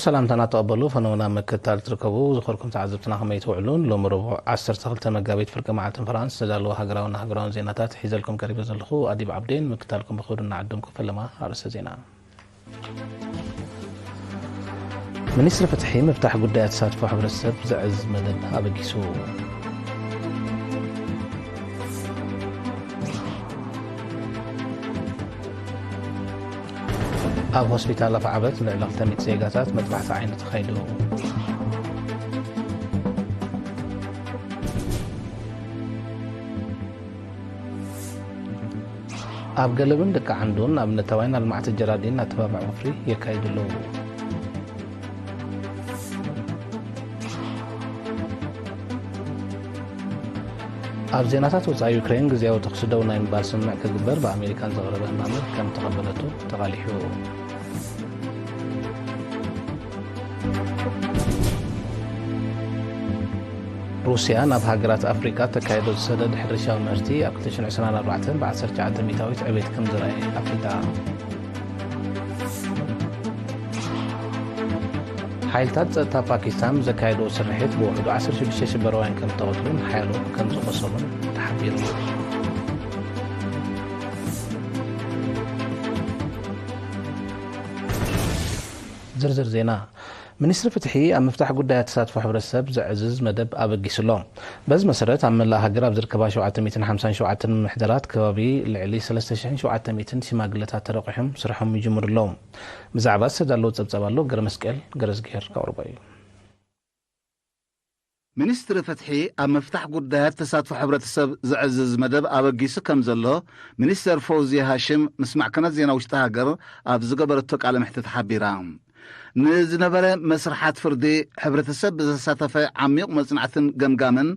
ሰላምታና ተቐበሉ። ፈነውና ምክትታል ትርከቡ ዝኸርኩም ተዓዘብትና ከመይ ትውዕሉን? ሎሚ ረቡዕ ዓሰርተ ክልተ መጋቢት ፍርቂ መዓልትን ፍራንስ ዝተዳለወ ሃገራውን ሃገራውን ዜናታት ሒዘልኩም ቀሪበ ዘለኹ ኣዲብ ዓብዴን። ምክትታልኩም ብኽብሪ እናዓደምኩ ፈለማ ኣርእስተ ዜና። ሚኒስትሪ ፍትሒ ምፍታሕ ጉዳያት ተሳትፎ ሕብረተሰብ ዘዕዝ መደብ ኣበጊሱ። ኣብ ሆስፒታል ኣፍዓበት ልዕሊ ክልተ ሚእቲ ዜጋታት መጥባሕቲ ዓይኒ ተኻይዱ። ኣብ ገለብን ደቂ ዓንዱን ኣብነታውያን ኣልማዕቲ ጀራዲን ኣተባባዕ ወፍሪ የካይዱ ኣለዉ። ኣብ ዜናታት ወጻኢ፣ ዩክሬን ግዝያዊ ተኹሲ ደው ናይ ምባል ስምምዕ ክግበር ብኣሜሪካን ዘቕረበ ህማመ ከም ተቐበለቶ ተቓሊሑ። ሩስያ ናብ ሃገራት ኣፍሪቃ ተካይዶ ዝሰደድ ሕርሻዊ ምህርቲ ኣብ ክልተ ሽሕን ዕስራን ኣርባዕተን ብ ዓሰርተ ትሽዓተ ሚእታዊት ዕቤት ከም ዘርኣየ ኣፍሊጣ። ሓይልታት ጸጥታ ፓኪስታን ብዘካየድዎ ስርሒት ብውሕዱ ዓሰርተ ሽዱሽተ ሽበራውያን ከም ዝተቐትሉን ሓያሎ ከም ዝቖሰሉን ተሓቢሩ። ዝርዝር ዜና። ሚኒስትሪ ፍትሒ ኣብ ምፍታሕ ጉዳያት ተሳትፎ ሕብረተሰብ ዘዕዝዝ መደብ ኣበጊሱ ኣሎ። በዚ መሰረት ኣብ መላእ ሃገር ኣብ ዝርከባ ሸውዓተ ሚእትን ሓምሳን ሸውዓተን ምምሕዳራት ከባቢ ልዕሊ ሰለስተ ሽሕን ሸውዓተ ሚእትን ሽማግለታት ተረቂሖም ስርሖም ይጅምሩ ኣለዉ። ብዛዕባ ዝተዳለወ ጸብጻብ ኣሎ፣ ገረመስቀል ገረዝግሄር ከቕርቦ እዩ። ሚኒስትሪ ፍትሒ ኣብ ምፍታሕ ጉዳያት ተሳትፎ ሕብረተሰብ ዘዕዝዝ መደብ ኣበጊሱ ከም ዘሎ ሚኒስተር ፈውዝያ ሃሽም ምስ ማዕከናት ዜና ውሽጢ ሃገር ኣብ ዝገበረቶ ቃለ መሕትት ሓቢራ። ንዝነበረ መስርሓት ፍርዲ ሕብረተሰብ ብዘሳተፈ ዓሚቕ መጽናዕትን ገምጋምን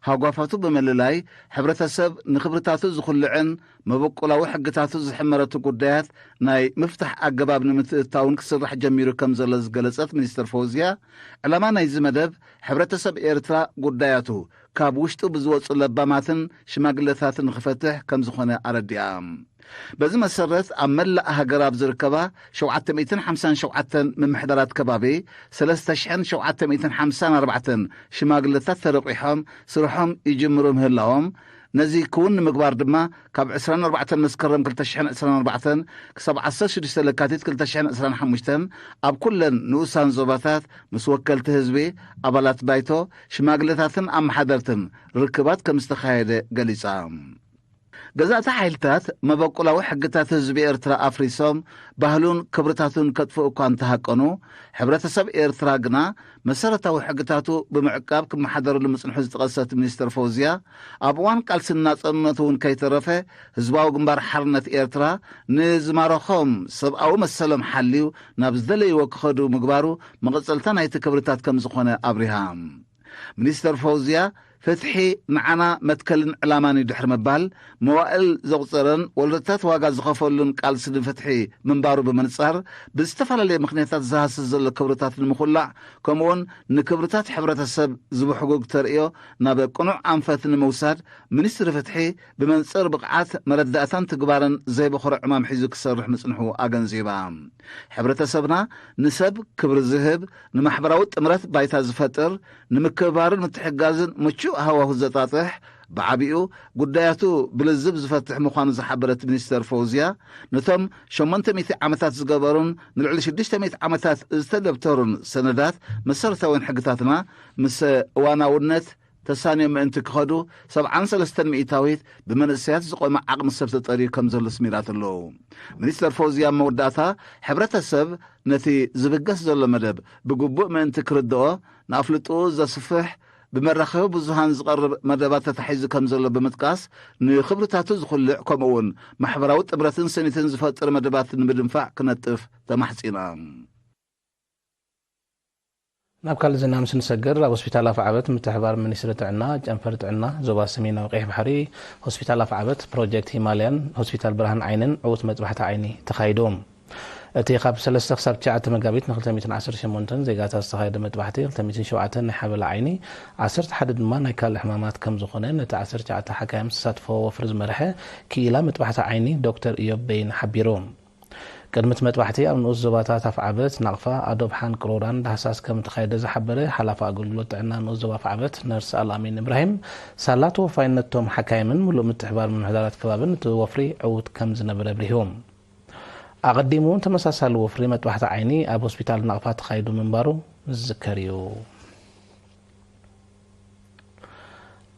ሃጓፋቱ ብምልላይ፣ ሕብረተሰብ ንክብርታቱ ዝኹልዕን መበቆላዊ ሕግታቱ ዝሕመረቱ ጉዳያት ናይ ምፍታሕ ኣገባብ ንምትእትታውን ክስራሕ ጀሚሩ ከም ዘሎ ዝገለጸት ሚኒስተር ፈውዝያ፣ ዕላማ ናይዚ መደብ ሕብረተሰብ ኤርትራ ጉዳያቱ ካብ ውሽጡ ብዝወጹ ለባማትን ሽማግለታትን ክፈትሕ ከም ዝኾነ ኣረዲኣ። በዚ መሰረት ኣብ መላእ ሃገር ኣብ ዝርከባ ሸውዓተ ሚእትን ሓምሳን ሸውዓተን ምምሕዳራት ከባቢ ሰለስተ ሽሕን ሸውዓተ ሚእትን ሓምሳን ኣርባዕተን ሽማግለታት ተረቂሖም ስርሖም ይጅምሩ ምህላዎም፣ ነዚ ክውን ንምግባር ድማ ካብ ዕስራን ኣርባዕተን መስከረም ክልተ ሽሕን ዕስራን ኣርባዕተን ክሳብ ዓሰርተ ሽዱሽተ ለካቲት ክልተ ሽሕን ዕስራን ሓሙሽተን ኣብ ኩለን ንኡሳን ዞባታት ምስ ወከልቲ ህዝቢ፣ ኣባላት ባይቶ፣ ሽማግለታትን ኣመሓደርትን ርክባት ከም ዝተኻየደ ገሊጻ። ገዛእቲ ሓይልታት መበቆላዊ ሕግታት ህዝቢ ኤርትራ ኣፍሪሶም ባህሉን ክብርታቱን ከጥፍኡ እኳ እንተሃቀኑ፣ ሕብረተሰብ ኤርትራ ግና መሰረታዊ ሕግታቱ ብምዕቃብ ክመሓደረሉ ምጽንሑ ዝጠቐሰት ሚኒስተር ፈውዝያ፣ ኣብ እዋን ቃልሲ ናጽነት እውን ከይተረፈ ህዝባዊ ግንባር ሓርነት ኤርትራ ንዝማረኾም ሰብኣዊ መሰሎም ሓልዩ ናብ ዝደለይዎ ክኸዱ ምግባሩ መቐጸልታ ናይቲ ክብርታት ከም ዝኾነ ኣብሪሃ። ሚኒስተር ፈውዝያ፣ ፍትሒ ንዓና መትከልን ዕላማን እዩ ድሕሪ ምባል፣ መዋእል ዘቑጸረን ወለዶታት ዋጋ ዝኸፈሉን ቃልሲ ንፍትሒ ምንባሩ ብምንጻር፣ ብዝተፈላለየ ምኽንያታት ዝሃስስ ዘሎ ክብርታት ንምኹላዕ፣ ከምኡውን ንክብርታት ሕብረተሰብ ዝብሕጉግ ተርእዮ ናብ ቅኑዕ ኣንፈት ንምውሳድ፣ ሚኒስትሪ ፍትሒ ብመንጽር ብቕዓት መረዳእታን ትግባረን ዘይበኾረ ዕማም ሒዙ ክሰርሕ ምጽንሑ ኣገንዚባ። ሕብረተሰብና ንሰብ ክብሪ ዝህብ፣ ንማሕበራዊ ጥምረት ባይታ ዝፈጥር፣ ንምክብባርን ምትሕግጋዝን ምቹእ ሃዋሁ ዘጣጥሕ፣ ብዓቢኡ ጉዳያቱ ብልዝብ ዝፈትሕ ምዃኑ ዝሓበረት ሚኒስተር ፈውዝያ፣ ነቶም ሸሞንተ ሚእቲ ዓመታት ዝገበሩን ንልዕሊ ሽዱሽተ ሚእቲ ዓመታት ዝተደብተሩን ሰነዳት መሰረታውያን ሕግታትና ምስ እዋናውነት ተሳንዮም ምእንቲ ክኸዱ፣ ሰብዓን ሰለስተን ሚእታዊት ብመንእሰያት ዝቖመ ዓቕሚ ሰብ ተጠርዩ ከም ዘሎ ኣስሚራትሉ። ሚኒስተር ፈውዝያ ኣብ መወዳእታ፣ ሕብረተሰብ ነቲ ዝብገስ ዘሎ መደብ ብግቡእ ምእንቲ ክርድኦ፣ ንኣፍልጥኡ ዘስፍሕ፣ ብመራኸቢ ብዙሃን ዝቐርብ መደባት ተታሒዙ ከም ዘሎ ብምጥቃስ፣ ንኽብርታቱ ዝኹልዕ፣ ከምኡ'ውን ማሕበራዊ ጥምረትን ስኒትን ዝፈጥር መደባት ንምድንፋዕ ክነጥፍ ተማሕጺና። ናብ ካልእ ዜና ምስ ንሰግር፣ ኣብ ሆስፒታል ኣፍዓበት ምትሕብባር ሚኒስትሪ ጥዕና፣ ጨንፈር ጥዕና ዞባ ሰሜናዊ ቀይሕ ባሕሪ፣ ሆስፒታል ኣፍዓበት፣ ፕሮጀክት ሂማልያን ሆስፒታል ብርሃን ዓይንን ዕዉት መጥባሕቲ ዓይኒ ተኻይዱ። እቲ ካብ ሰለስተ ክሳብ ትሽዓተ መጋቢት ን ክልተ ሚእትን ዓሰርተ ሸሞንተን ዜጋታት ዝተኻየደ መጥባሕቲ፣ ክልተ ሚእትን ሸውዓተን ናይ ሓበላ ዓይኒ፣ ዓሰርተ ሓደ ድማ ናይ ካልእ ሕማማት ከም ዝኾነ፣ ነቲ ዓሰርተ ትሽዓተ ሓካይም ዝተሳትፎ ወፍሪ ዝመርሐ ክኢላ መጥባሕቲ ዓይኒ ዶክተር ኢዮብ በይን ሓቢሩ። ቅድሚ እቲ መጥባሕቲ ኣብ ንኡስ ዞባታት ኣፍዓበት፣ ናቕፋ፣ ኣዶብሓን ቅሮራን ዳህሳስ ከም እተኻየደ ዝሓበረ ሓላፊ ኣገልግሎት ጥዕና ንኡስ ዞባ ኣፍዓበት ነርስ ኣልኣሚን እብራሂም፣ ሳላ ተወፋይነቶም ሓካይምን ምሉእ ምትሕብባር ምምሕዳራት ከባብን እቲ ወፍሪ ዕዉት ከም ዝነበረ ኣብሪሁ። ኣቐዲሙ እውን ተመሳሳሊ ወፍሪ መጥባሕቲ ዓይኒ ኣብ ሆስፒታል ናቕፋ ተኻይዱ ምንባሩ ዝዝከር እዩ።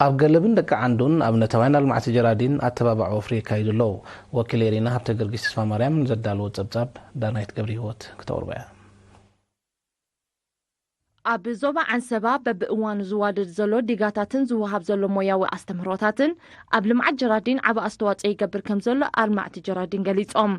ኣብ ገለብን ደቂ ዓንዱን ኣብነታውያን ኣልማዕቲ ጀራዲን ኣተባባዕ ወፍሪ የካይዱ ኣለዉ። ወኪል ኤሪና ሃብተ ጊዮርጊስ ተስፋማርያም ዘዳለዎ ጸብጻብ ዳናይት ገብረህይወት ክተቕርቦ እያ። ኣብ ዞባ ዓንሰባ በብእዋኑ ዝዋደድ ዘሎ ዲጋታትን ዝወሃብ ዘሎ ሞያዊ ኣስተምህሮታትን ኣብ ልምዓት ጀራዲን ዓቢ ኣስተዋጽኦ ይገብር ከም ዘሎ ኣልማዕቲ ጀራዲን ገሊጾም።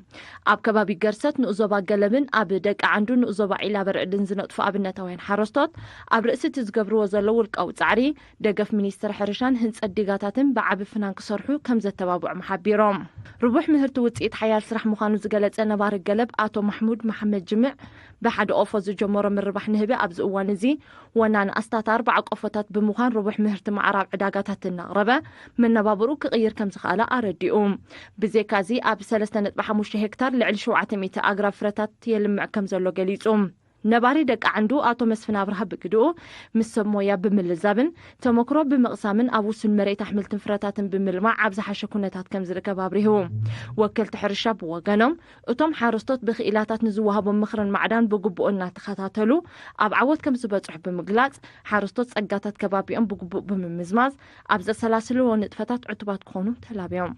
ኣብ ከባቢ ገርሰት ንኡስ ዞባ ገለብን ኣብ ደቂ ዓንዱ ንኡስ ዞባ ዒላ በርዕድን ዝነጥፉ ኣብነታውያን ሓረስቶት ኣብ ርእሲ እቲ ዝገብርዎ ዘለዉ ውልቃዊ ጻዕሪ ደገፍ ሚኒስትሪ ሕርሻን ህንጸት ዲጋታትን ብዓቢ ፍናን ክሰርሑ ከም ዘተባብዖም ሓቢሮም። ርቡሕ ምህርቲ ውጽኢት ሓያል ስራሕ ምዃኑ ዝገለጸ ነባሪ ገለብ ኣቶ ማሕሙድ መሓመድ ጅምዕ ብሓደ ቆፎ ዝጀመሮ ምርባሕ ንህቢ ኣብዚ እዋን እዚ ወናኒ ኣስታት ኣርባዓ ቆፎታት ብምዃን ርቡሕ ምህርቲ ማዕረ ኣብ ዕዳጋታት እናቕረበ መነባብርኡ ክቕይር ከም ዝኸኣለ ኣረዲኡ። ብዘይካዚ ኣብ ሰለስተ ነጥቢ ሓሙሽተ ሄክታር ልዕሊ ሸውዓተ ሚእቲ ኣግራብ ፍረታት የልምዕ ከም ዘሎ ገሊጹ። ነባሪ ደቂ ዓንዱ ኣቶ መስፍን ኣብርሃ ብግድኡ ምስ ሰብ ሞያ ብምልዛብን ተመክሮ ብምቕሳምን ኣብ ውሱን መሬት ኣሕምልትን ፍረታትን ብምልማዕ ኣብ ዝሓሸ ኩነታት ከም ዝርከብ ኣብሪሁ። ወከልቲ ሕርሻ ብወገኖም እቶም ሓረስቶት ብክኢላታት ንዝወሃቦም ምኽርን ማዕዳን ብግቡእ እናተኸታተሉ ኣብ ዓወት ከም ዝበጽሑ ብምግላጽ ሓረስቶት ጸጋታት ከባቢኦም ብግቡእ ብምምዝማዝ ኣብ ዘሰላስልዎ ንጥፈታት ዕቱባት ክኾኑ ተላብዮም።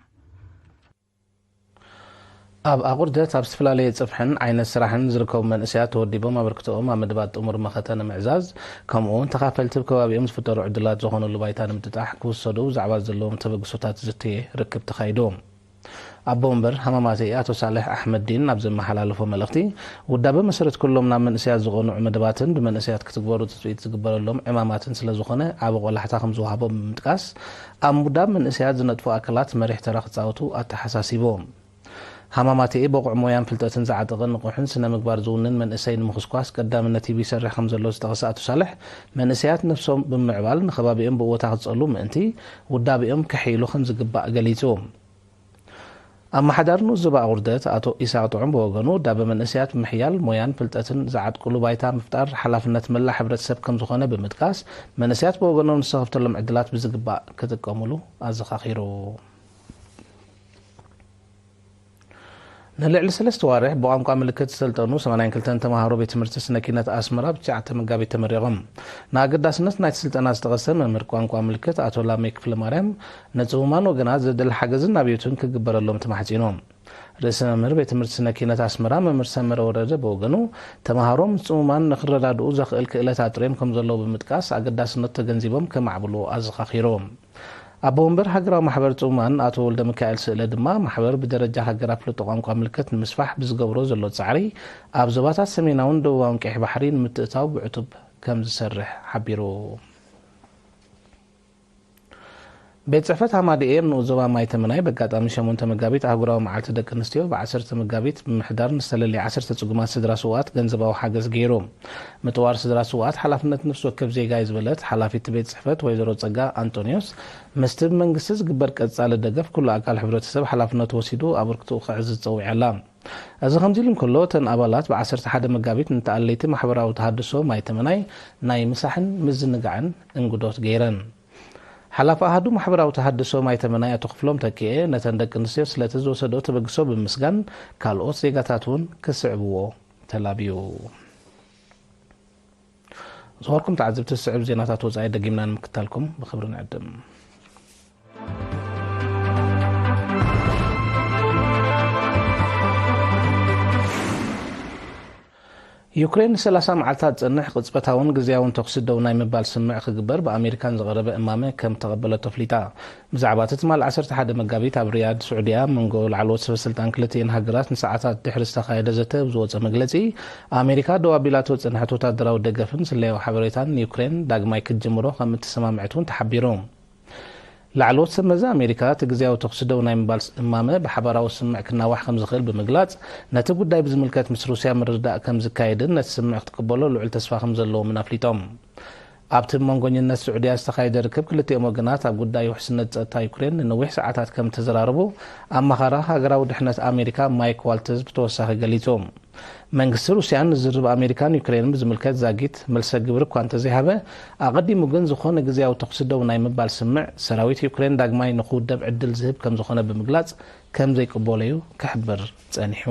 ኣብ ኣቑርደት ኣብ ዝተፈላለየ ጽፍሕን ዓይነት ስራሕን ዝርከቡ መንእሰያት ተወዲቦም ኣበርክቶኦም ኣብ መደባት ጥሙር መኸተ ንምዕዛዝ፣ ከምኡ እውን ተኻፈልቲ ኣብ ከባቢኦም ዝፍጠሩ ዕድላት ዝኾኑሉ ባይታ ንምጥጣሕ ክውሰዱ ብዛዕባ ዘለዎም ተበግሶታት ዝትየ ርክብ ተኻይዱ። ኣቦ ወንበር ሃማማተኢ ኣቶ ሳልሕ ኣሕመዲን ኣብ ዘመሓላለፎ መልእኽቲ፣ ውዳበ መሰረት ኩሎም ናብ መንእሰያት ዝቐንዑ መደባትን ብመንእሰያት ክትግበሩ ትጽቢት ዝግበረሎም ዕማማትን ስለ ዝኾነ ዓቢ ቆላሕታ ከም ዝወሃቦ ብምጥቃስ፣ ኣብ ምውዳብ መንእሰያት ዝነጥፉ ኣካላት መሪሕ ተራ ክጻወቱ ኣተሓሳሲቡ። ሃማማተኤ በቑዕ ሞያን ፍልጠትን ዝዓጠቐ ንቑሕን ስነ ምግባር ዝውንን መንእሰይ ንምኹስኳስ ቀዳምነት ሂቡ ይሰርሕ ከም ዘሎ ዝጠቐሰ ኣቶ ሳልሕ፣ መንእሰያት ነፍሶም ብምምዕባል ንኸባቢኦም ብእወታ ክጸሉ ምእንቲ ውዳቤኦም ከሐይሉ ከም ዝግባእ ገሊጹ። ኣመሓዳሪ ንኡስ ዞባ ኣቑርደት ኣቶ ኢሳቕ ጥዑም ብወገኑ ውዳበ መንእሰያት ብምሕያል ሞያን ፍልጠትን ዝዓጥቅሉ ባይታ ምፍጣር ሓላፍነት መላእ ሕብረተሰብ ከም ዝኾነ ብምጥቃስ፣ መንእሰያት ብወገኖም ንዝተኸፍተሎም ዕድላት ብዝግባእ ክጥቀሙሉ ኣዘኻኺሩ። ንልዕሊ ሰለስተ ዋርሕ ብቋንቋ ምልክት ዝሰልጠኑ ሰማንያን ክልተን ተምሃሮ ቤት ትምህርቲ ስነ ኪነት ኣስመራ ብ ትሽዓተ መጋቢት ተመሪቖም። ንኣገዳስነት ናይቲ ስልጠና ዝጠቐሰ መምህር ቋንቋ ምልክት ኣቶ ላሜ ክፍለማርያም፣ ንጽሙማን ወገናት ዘደሊ ሓገዝን ኣብዮትን ክግበረሎም ተማሕጺኑ። ርእሰ መምህር ቤት ትምህርቲ ስነ ኪነት ኣስመራ መምህር ሰመረ ወረደ ብወገኑ፣ ተምሃሮ ምስ ጽሙማን ንክረዳድኡ ዘኽእል ክእለት ኣጥርዮም ከም ዘለዉ ብምጥቃስ፣ ኣገዳስነቱ ተገንዚቦም ከማዕብልዎ ኣዘኻኺሩ። ኣቦ ወንበር ሃገራዊ ማሕበር ጽሙማን ኣቶ ወልደሚካኤል ስእለ ድማ፣ ማሕበር ብደረጃ ሃገር ኣፍልጦ ቋንቋ ምልክት ንምስፋሕ ብዝገብሮ ዘሎ ጻዕሪ፣ ኣብ ዞባታት ሰሜናውን ደቡባውን ቀይሕ ባሕሪ ንምትእትታው ብዕቱብ ከም ዝሰርሕ ሓቢሩ። ቤት ጽሕፈት ሃማደኤ ንኡስ ዞባ ማይ ተመናይ፣ በጋጣሚ ሸሞንተ መጋቢት ኣህጉራዊ መዓልቲ ደቂ ኣንስትዮ፣ ብ ዓሰርተ መጋቢት ብምሕዳር ንዝተለለየ ዓሰርተ ጽጉማት ስድራ ስውኣት ገንዘባዊ ሓገዝ ገይሩ። ምጥዋር ስድራ ስውኣት ሓላፍነት ነፍሲ ወከብ ዜጋ እዩ ዝበለት ሓላፊት ቤት ጽሕፈት ወይዘሮ ጸጋ ኣንጦንዮስ፣ ምስቲ ብመንግስቲ ዝግበር ቀጻሊ ደገፍ ኩሉ ኣካል ሕብረተሰብ ሓላፍነቱ ወሲዱ ኣበርክቶኡ ከዕዝዝ ጸዊዓ ኣላ። እዚ ከምዚ ኢሉ እንከሎ፣ እተን ኣባላት ብ ዓሰርተ ሓደ መጋቢት ንተኣለይቲ ማሕበራዊ ተሃድሶ ማይ ተመናይ ናይ ምሳሕን ምዝንጋዕን እንግዶት ገይረን። ሓላፊ ኣሃዱ ማሕበራዊ ተሃድሶ ማይ ተመናይ ኣቶ ክፍሎም ተኪኤ፣ ነተን ደቂ ኣንስትዮ ስለቲ ዝወሰድኦ ተበግሶ ብምስጋን፣ ካልኦት ዜጋታት እውን ክስዕብዎ ተላብዩ። ዝኸበርኩም ተዓዘብቲ፣ ዝስዕብ ዜናታት ወጻኢ ደጊምና ንምክታልኩም ብኽብሪ ንዕድም። ዩክሬን ንሰላሳ መዓልታት ዝጸንሕ ቅጽበታውን ግዝያውን ተኹሲ ደው ናይ ምባል ስምምዕ ክግበር ብኣሜሪካ ንዝቐረበ እማመ ከም ተቐበለቶ ኣፍሊጣ። ብዛዕባ እቲ ትማል ዓሰርተ ሓደ መጋቢት ኣብ ሪያድ ስዑድያ መንጎ ላዕለዎት ሰበ ስልጣን ክልቲኤን ሃገራት ንሰዓታት ድሕሪ ዝተኻየደ ዘተ ኣብ ዝወጸ መግለጺ፣ ኣሜሪካ ደው ኣቢላቶ ዝጸንሐት ወታደራዊ ደገፍን ስለያዊ ሓበሬታን ንዩክሬን ዳግማይ ክትጅምሮ ከም እተሰማምዐት እውን ተሓቢሩ። ላዕለዎት ሰብ መዚ ኣሜሪካ፣ እቲ ግዝያዊ ተኹሲ ደው ናይ ምባል እማመ ብሓባራዊ ስምምዕ ክናዋሕ ከም ዝኽእል ብምግላጽ፣ ነቲ ጉዳይ ብዝምልከት ምስ ሩስያ ምርድዳእ ከም ዝካየድን ነቲ ስምምዕ ክትቅበሎ ልዑል ተስፋ ከም ዘለዎምን ኣፍሊጦም። ኣብቲ መንጎኝነት ስዑድያ ዝተኻየደ ርክብ፣ ክልቲኦም ወገናት ኣብ ጉዳይ ውሕስነት ጸጥታ ዩክሬን ንነዊሕ ሰዓታት ከም እተዘራረቡ ኣማኻራ ሃገራዊ ድሕነት ኣሜሪካ ማይክ ዋልትዝ ብተወሳኺ ገሊጹ። መንግስቲ ሩስያን ንዝርርብ ኣሜሪካን ዩክሬንን ብዝምልከት ዛጊት መልሰ ግብሪ እኳ እንተዘይሃበ፣ ኣቐዲሙ ግን ዝኾነ ግዝያዊ ተኹሲ ደው ናይ ምባል ስምዕ፣ ሰራዊት ዩክሬን ዳግማይ ንኽውደብ ዕድል ዝህብ ከም ዝኾነ ብምግላጽ፣ ከም ዘይቅበሎ እዩ ክሕብር ጸኒሑ።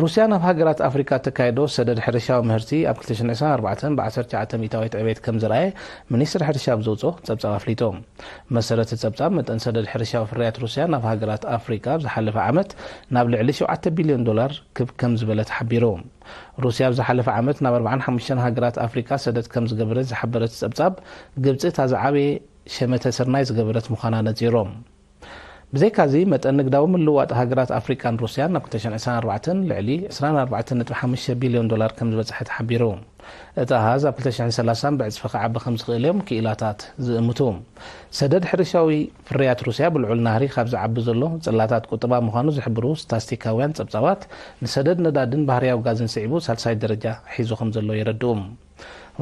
ሩስያ ናብ ሃገራት ኣፍሪቃ እተካየዶ ሰደድ ሕርሻዊ ምህርቲ ኣብ ክልተ ሽሕን ዕስራን ኣርባዕተን ብ ዓሰርተ ትሽዓተ ሚእታዊት ዕቤት ከም ዘርኣየ ሚኒስትሪ ሕርሻ ኣብ ዘውፅኦ ጸብጻብ ኣፍሊጡ። መሰረት እቲ ጸብጻብ፣ መጠን ሰደድ ሕርሻዊ ፍርያት ሩስያ ናብ ሃገራት ኣፍሪቃ ኣብ ዝሓለፈ ዓመት ናብ ልዕሊ ሸውዓተ ቢልዮን ዶላር ክብ ከም ዝበለ ተሓቢሩ። ሩስያ ኣብ ዝሓለፈ ዓመት ናብ ኣርባዓን ሓሙሽተን ሃገራት ኣፍሪቃ ሰደድ ከም ዝገበረት ዝሓበረ እቲ ጸብጻብ፣ ግብጺ እታ ዝዓበየ ሸመተ ስርናይ ዝገበረት ምዃና ነጺሩ። ብዘይካዚ፣ መጠን ንግዳዊ ምልውዋጥ ሃገራት ኣፍሪቃን ሩስያን ኣብ ክልተ ሽሕን ዕስራን ኣርባዕተን ልዕሊ ዕስራን ኣርባዕተን ነጥቢ ሓሙሽተ ቢልዮን ዶላር ከም ዝበጽሐ ተሓቢሩ። እቲ ኣሃዝ ኣብ ክልተ ሽሕን ሰላሳን ብዕጽፊ ክዓቢ ከም ዝኽእል እዮም ክኢላታት ዝእምቱ። ሰደድ ሕርሻዊ ፍርያት ሩስያ ብልዑል ናህሪ ካብ ዝዓቢ ዘሎ ጽላታት ቁጠባ ምዃኑ ዝሕብሩ ስታስቲካውያን ጸብጻባት፣ ንሰደድ ነዳድን ባህርያዊ ጋዝን ስዒቡ ሳልሳይ ደረጃ ሒዙ ከም ዘሎ የረድኡ።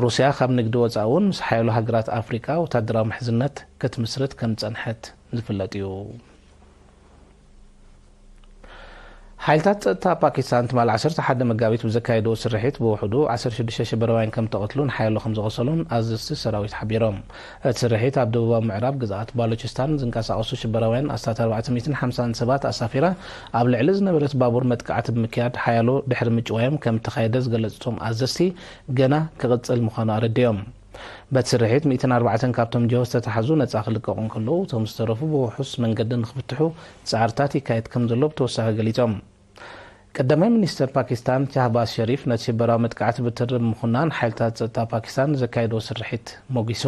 ሩስያ ካብ ንግዲ ወጻኢ እውን ምስ ሓያሎ ሃገራት ኣፍሪቃ ወታደራዊ ምሕዝነት ክትምስርት ከም ዝጸንሐት ዝፍለጥ እዩ። ሓይልታት ጸጥታ ፓኪስታን ትማል ዓሰርተ ሓደ መጋቢት ብዘካየድዎ ስርሒት ብውሕዱ ዓሰርተ ሽዱሽተ ሽበራውያን ከም ተቐትሉን ሓያሎ ከም ዝቖሰሉን ኣዘዝቲ ሰራዊት ሓቢሮም። እቲ ስርሒት ኣብ ደቡባዊ ምዕራብ ግዝኣት ባሎችስታን ዝንቀሳቐሱ ሽበራውያን ኣስታት ኣርባዕተ ሚእትን ሓምሳን ሰባት ኣሳፊራ ኣብ ልዕሊ ዝነበረት ባቡር መጥቃዕቲ ብምክያድ ሓያሎ ድሕሪ ምጭዋዮም ከም እተኻየደ ዝገለጹ እቶም ኣዘዝቲ፣ ገና ክቕጽል ምዃኑ ኣረዲኦም። በቲ ስርሒት ሚእትን ኣርባዕተን ካብቶም ጅሆ ዝተታሕዙ ነጻ ክልቀቑ እንከለዉ፣ እቶም ዝተረፉ ብውሑስ መንገዲ ንኽፍትሑ ጻዕርታት ይካየድ ከም ዘሎ ብተወሳኺ ገሊጾም። ቀዳማይ ሚኒስተር ፓኪስታን ሻህባዝ ሸሪፍ ነቲ ሽበራዊ መጥቃዕቲ ብትሪ ብምኹናን ሓይልታት ጸጥታ ፓኪስታን ንዘካየድዎ ስርሒት ሞጊሱ።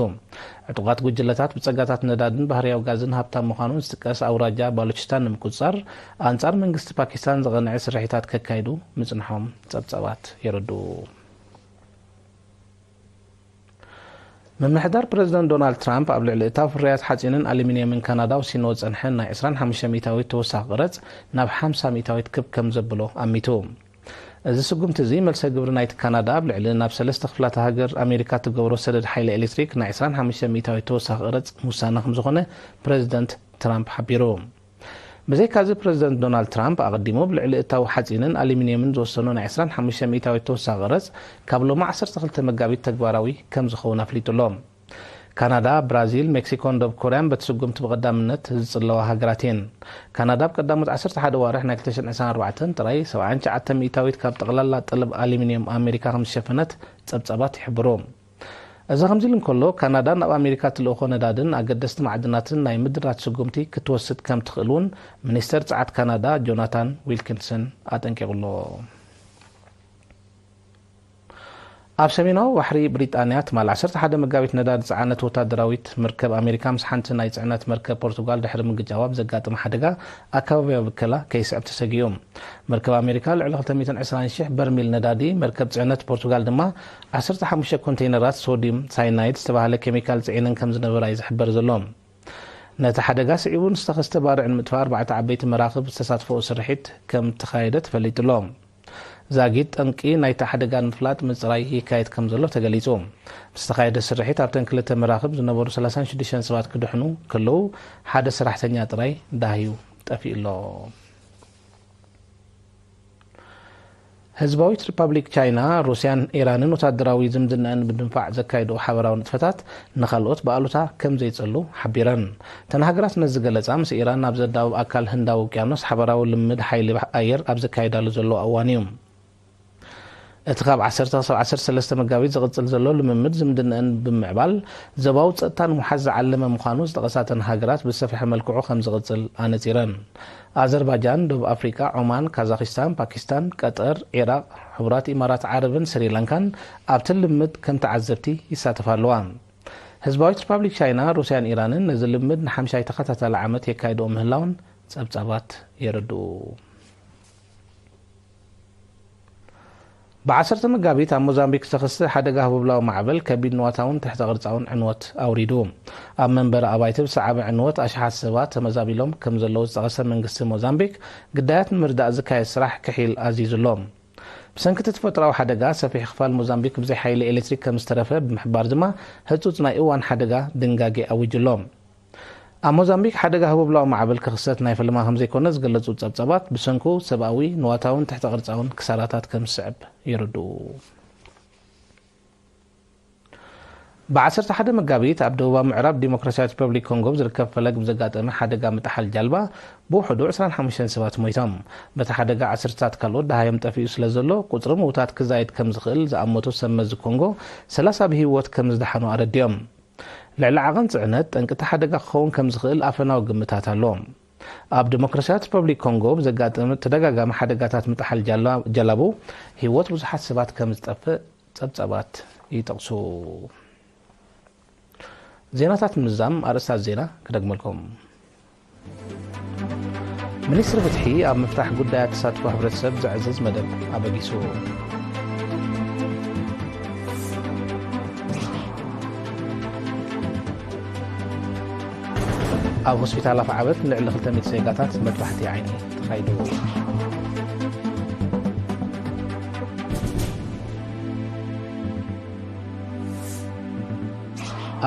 ዕጡቓት ጉጅለታት ብጸጋታት ነዳድን ባህርያዊ ጋዝን ሃብታም ምዃኑ ዝጥቀስ ኣውራጃ ባሉችስታን ንምቁጽጻር ኣንጻር መንግስቲ ፓኪስታን ዝቐንዐ ስርሒታት ከካይዱ ምጽንሖም ጸብጻባት የረድኡ። ምምሕዳር ፕረዚደንት ዶናልድ ትራምፕ ኣብ ልዕሊ እታው ፍርያት ሓጺንን ኣሉሚንየምን ካናዳ ወሲንዎ ዝጸንሐ ናይ ዕስራን ሓሙሽተ ሚእታዊት ተወሳኺ ቀረጽ ናብ ሓምሳ ሚእታዊት ክብ ከም ዘብሎ ኣሚቱ። እዚ ስጉምቲ እዚ መልሰ ግብሪ ናይቲ ካናዳ ኣብ ልዕሊ ናብ ሰለስተ ክፍላተ ሃገር ኣሜሪካ ትገብሮ ሰደድ ሓይሊ ኤሌክትሪክ ናይ ዕስራን ሓሙሽተ ሚእታዊት ተወሳኺ ቀረጽ ምውሳና ከም ዝኾነ ፕረዚደንት ትራምፕ ሓቢሩ። ብዘይካዚ ፕረዚደንት ዶናልድ ትራምፕ ኣቐዲሙ ኣብ ልዕሊ እታው ሓጺንን ኣሉሚንየምን ዝወሰኖ ናይ ዕስራን ሓሙሽተ ሚእታዊት ተወሳኺ ቀረጽ ካብ ሎሚ ዓሰርተ ክልተ መጋቢት ተግባራዊ ከም ዝኸውን ኣፍሊጡ ኣሎ። ካናዳ፣ ብራዚል፣ ሜክሲኮን ደቡብ ኮርያን በቲ ስጉምቲ ብቐዳምነት ዝጽለዋ ሃገራት እየን። ካናዳ ኣብ ቀዳሞት ዓሰርተ ሓደ ዋርሕ ናይ ክልተ ሽሕን ዕስራን ኣርባዕተን ጥራይ ሰብዓን ትሽዓተ ሚእታዊት ካብ ጠቕላላ ጠለብ ኣሉሚንየም ኣሜሪካ ከም ዝሸፈነት ጸብጻባት ይሕብሩ። እዚ ከምዚ ኢሉ እንከሎ፣ ካናዳ ናብ ኣሜሪካ ትልእኾ ነዳድን ኣገደስቲ ማዕድናትን ናይ ምድራት ስጉምቲ ክትወስድ ከም ትኽእል እውን ሚኒስተር ጸዓት ካናዳ ጆናታን ዊልኪንሰን ኣጠንቂቑ ኣሎ። ኣብ ሰሜናዊ ባሕሪ ብሪጣንያ ትማል ዓሰርተ ሓደ መጋቢት ነዳዲ ዝጸዓነት ወታደራዊት መርከብ ኣሜሪካ ምስ ሓንቲ ናይ ጽዕነት መርከብ ፖርቱጋል ድሕሪ ምግጫዋ ብዘጋጠመ ሓደጋ ኣከባብያዊ ብከላ ከይስዕብ ተሰጊኡ። መርከብ ኣሜሪካ ልዕሊ ክልተ ሚእትን ዕስራን ሽሕ በርሚል ነዳዲ፣ መርከብ ጽዕነት ፖርቱጋል ድማ ዓሰርተ ሓሙሽተ ኮንቴይነራት ሶድዩም ሳይናይድ ዝተባህለ ኬሚካል ጽዒነን ከም ዝነበራ እዩ ዝሕበር ዘሎ። ነቲ ሓደጋ ስዒቡ ንዝተኸስተ ባርዕ ንምጥፋእ ኣርባዕተ ዓበይቲ መራኽብ ዝተሳትፈኦ ስርሒት ከም እተኻየደ ተፈሊጡ ኣሎ። ዛጊት ጠንቂ ናይቲ ሓደጋ ንምፍላጥ ምጽራይ ይካየድ ከም ዘሎ ተገሊጹ። ብዝተኻየደ ስርሒት ኣብተን ክልተ መራኽብ ዝነበሩ ሰላሳን ሽዱሽተን ሰባት ክድሕኑ ከለዉ፣ ሓደ ሰራሕተኛ ጥራይ ዳህዩ ጠፊኡ ኣሎ። ህዝባዊት ሪፓብሊክ ቻይና፣ ሩስያን ኢራንን ወታደራዊ ዝምድናኣን ብምድንፋዕ ዘካየድኦ ሓበራዊ ንጥፈታት ንኻልኦት ብኣሉታ ከም ዘይጸሉ ሓቢረን። እተን ሃገራት ነዚ ዝገለጻ፣ ምስ ኢራን ናብ ዘዳውብ ኣካል ህንዳዊ ውቅያኖስ ሓበራዊ ልምምድ ሓይሊ ኣየር ኣብ ዘካየዳሉ ዘለዋ እዋን እዩ። እቲ ካብ ዓሰርተ ክሳብ ዓሰርተ ሰለስተ መጋቢት ዝቕጽል ዘሎ ልምምድ ዝምድናኣን ብምዕባል ዞባዊ ጸጥታ ንምውሓስ ዝዓለመ ምዃኑ ዝጠቐሳ እተን ሃገራት ብዝሰፍሐ መልክዑ ከም ዝቕጽል ኣነጺረን። ኣዘርባጃን፣ ደቡብ ኣፍሪቃ፣ ዖማን፣ ካዛኺስታን፣ ፓኪስታን፣ ቀጠር፣ ዒራቕ፣ ሕቡራት ኢማራት ዓረብን ስሪላንካን ኣብቲ ልምምድ ከም ተዓዘብቲ ይሳተፋ ኣለዋ። ህዝባዊት ሪፓብሊክ ቻይና፣ ሩስያን ኢራንን ነዚ ልምምድ ንሓምሻይ ተኸታታሊ ዓመት የካይድኦ ምህላወን ጸብጻባት የረድኡ። ብዓሰርተ መጋቢት ኣብ ሞዛምቢክ ዝተኸስተ ሓደጋ ህቦብላዊ ማዕበል ከቢድ ንዋታውን ትሕተ ቅርጻውን ዕንወት ኣውሪዱ። ኣብ መንበሪ ኣባይቲ ብዝሰዓበ ዕንወት ኣሽሓት ሰባት ተመዛቢሎም ከም ዘለዉ ዝጠቐሰ መንግስቲ ሞዛምቢክ፣ ግዳያት ንምርዳእ ዝካየድ ስራሕ ክሒል ኣዚዙ ኣሎ። ብሰንኪ እቲ ተፈጥሮኣዊ ሓደጋ፣ ሰፊሕ ክፋል ሞዛምቢክ ብዘይ ሓይሊ ኤሌክትሪክ ከም ዝተረፈ ብምሕባር ድማ፣ ህጹጽ ናይ እዋን ሓደጋ ድንጋጌ ኣዊጁ ኣሎ። ኣብ ሞዛምቢክ፣ ሓደጋ ህቦብላዊ ማዕበል ክኽሰት ናይ ፈለማ ከም ዘይኮነ ዝገለጹ ጸብጻባት፣ ብሰንኩ ሰብኣዊ፣ ንዋታውን ትሕተ ቅርጻውን ክሳራታት ከም ዝስዕብ የረድኡ። ብ ዓሰርተ ሓደ መጋቢት፣ ኣብ ደቡባዊ ምዕራብ ዲሞክራሲያዊት ሪፐብሊክ ኮንጎ ኣብ ዝርከብ ፈለግ ብዘጋጠመ ሓደጋ ምጥሓል ጃልባ፣ ብውሕዱ ዕስራን ሓሙሽተን ሰባት ሞይቶም። በቲ ሓደጋ፣ ዓሰርተታት ካልኦት ደሃዮም ጠፊኡ ስለ ዘሎ፣ ቁጽሪ ምዉታት ክዛይድ ከም ዝኽእል ዝኣመቱ ሰብ መዚ ኮንጎ፣ ሰላሳ ብህይወት ከም ዝደሓኑ ኣረዲኦም። ልዕሊ ዓቐን ጽዕነት፣ ጠንቂ እቲ ሓደጋ ክኸውን ከም ዝኽእል ኣፈናዊ ግምታት ኣሎ። ኣብ ዲሞክራሲያዊት ሪፐብሊክ ኮንጎ ብዘጋጠመ ተደጋጋሚ ሓደጋታት ምጥሓል ጃላ-፣ ጀላቡ፣ ህይወት ብዙሓት ሰባት ከም ዝጠፍእ ጸብጻባት ይጠቕሱ። ዜናታት ምዛም፣ ኣርእስታት ዜና ክደግመልኩም። ሚኒስትሪ ፍትሒ ኣብ ምፍታሕ ጉዳያት ተሳትፎ ሕብረተሰብ ዘዕዝዝ መደብ ኣበጊሱ። ኣብ ሆስፒታል ኣፍዓበት ንልዕሊ ክልተ ሚእቲ ዜጋታት መጥባሕቲ ዓይኒ ተኻይዱ።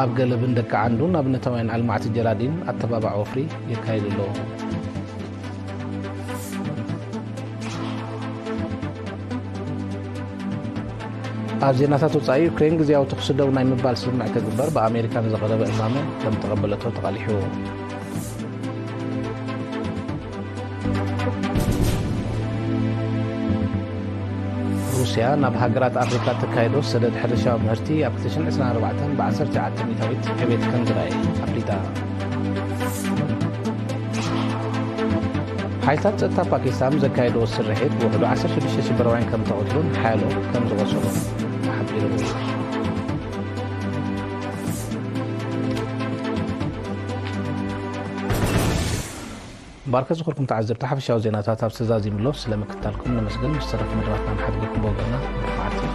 ኣብ ገለብን ደቂ ዓንዱን ኣብነታውያን ኣልማዕቲ ጀራዲን ኣተባባዕ ወፍሪ የካይዱ ኣለዉ። ኣብ ዜናታት ወጻኢ፣ ዩክሬን ግዝያዊ ተኹሲ ደው ናይ ምባል ስምምዕ ክግበር ብኣሜሪካ ንዝቐረበ እማመ ከም ተቐበለቶ ተቓሊሑ። ሩስያ ናብ ሃገራት ኣፍሪካ እተካይዶ ሰደድ ሕርሻዊ ምህርቲ ኣብ ክልተ ሽሕን ዕስራን ኣርባዕተን ብዓሰርተ ትሽዓተ ሚእታዊት ዕቤት ከም ዝረኣየ ኣፍሊጣ። ሓይልታት ጸጥታ ፓኪስታን ዘካየድዎ ስርሒት ብውሕዱ ዓሰርተ ሽዱሽተ ሽበራውያን ከም ተቐትሉን ሓያሎ ከም ዝቖሰሉን ተሓቢሩ። ባርከ ዝኾንኩም ተዓዘብቲ፣ ሓፈሻዊ ዜናታት ኣብ ዝተዛዚምሎ ስለ ምክትታልኩም ነመስግን። ምስ ተረፉ መደባትና ንሓድገኩም ብወገንና መዓልቲ።